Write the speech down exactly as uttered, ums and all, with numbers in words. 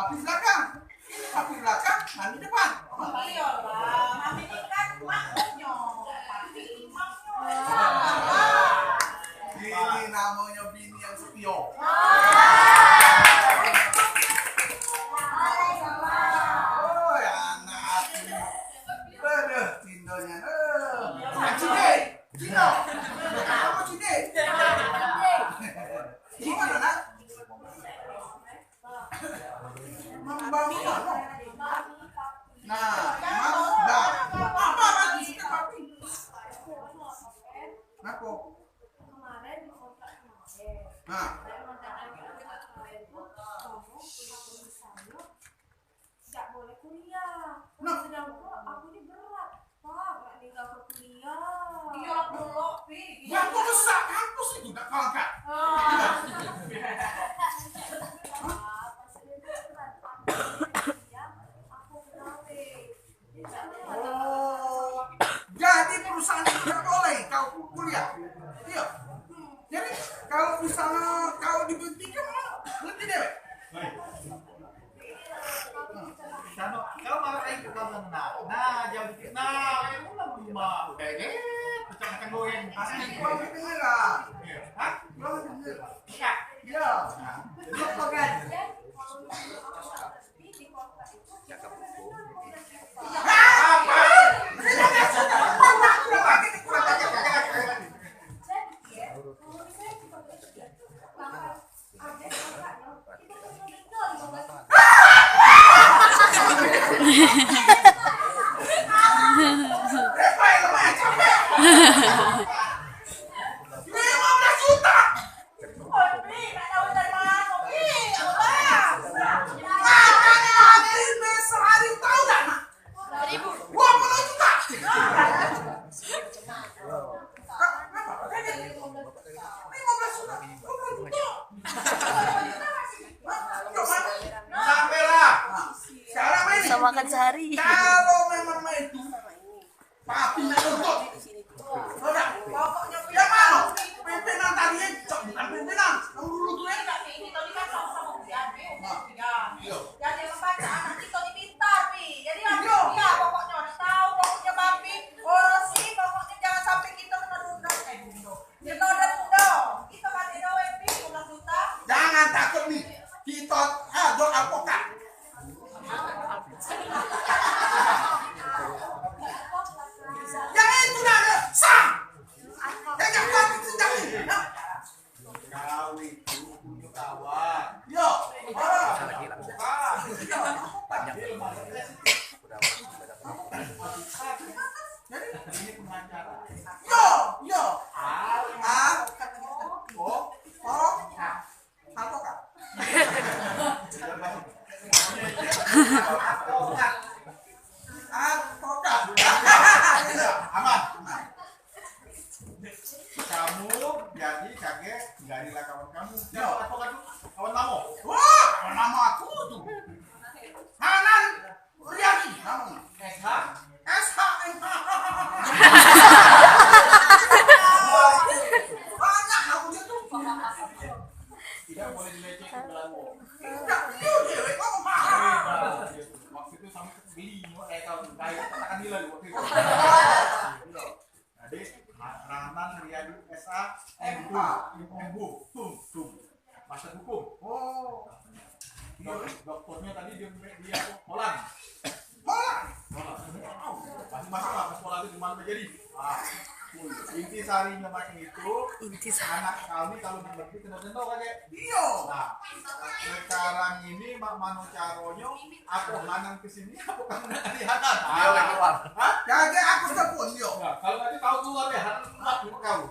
Di belakang. Ini papi belakang, mami depan. Iyalah, mami ni kan maknyo. Papi maknyo. Ini namonyo bini yang setio. Oh, ya anak aku. Aduh, cindonyo. Eh, Cinde, Cindo. Apa Cinde? Gimana, Nak? Membangun apa? Nah, emang dah. Apa lagi kita papi? Kenapa? Nah. Tidak boleh kuliah. Nah. Sedangkan aku ini berat. Pak, nak ninggal ke kuliah. Iya, pulak, Pi. Waktu besar kampus itu tak kalangkat. Ah. Oh, jadi perusahaan itu tidak boleh kau kuliah? Iya. Jadi, kalau misalnya kau diberhentikan, berhenti dewek. Kau, kau marah lagi ke kawan, nah. Nah, jauh dikit. Nah, kamu lah berubah. Kayak gitu, pecah-pecah goreng. Asli, gua kedengeran. Hah? Gua kedengeran. Iya. Iya. Nah. Apa kan? Apa? Sampailah. Sekarang main. Bisa makan sehari. Kalau memang main tu, papi nak nuntut. Udah, pokoknya yang mana? Pimpinan tadi, cok, bukan pimpinan. Yang dulu tu, eh. Nah. Iya. Jadi, pokoknya, udah tahu, pokoknya, papi. Urusi, pokoknya, jangan sampai kita kena duduk. Eh, duduk. Kita udah tau, kita kasih duit pi lima belas juta. Jangan takut nih, kita ado advokat. Yang itu dah ada, sah. Yang kuat itu jadi. Kau itu punya kawan. Yo. Jadi, ini pengacara. Yo, yo. Ah, ah. Oh, oh. Ah. Apa, Kak? Apa, Kak? Aman. Kamu jadi kagek, jadilah kawan kamu. Yo. Apa, Kak? Kawan lama. Wah, kawan lama aku tuh. Hanan. Riani, namonyo. S H? S H M H. Banyak aku dia tu. Tidak boleh dilecehkan, Belago. Tidak, dia dewek kok mahal. Waktu itu sampai beli, eh, kau, kayu, katakan nilai waktu itu. Jadi, Hanan Riyadi S A M H. M H. Tum, tum. Master hukum. Oh. Iya. Dok-, doktornya tadi dia, dia Holland. Holland. Holland. Masuk-masuk lah ke sekolah itu, di mana jadi. Ah. Inti sarinya macam itu. Inti sari. Anak kami kalau di negeri kena denda, kakek. Iya. Nah, sekarang ini mak mano caronyo, apa Hanan ke sini, apa kamu nak cari Hanan? Dia lagi keluar. Hah? Kagek, aku telepon dia. Nah, kalau nanti tahu keluar ya, Hanan keluar juga kau.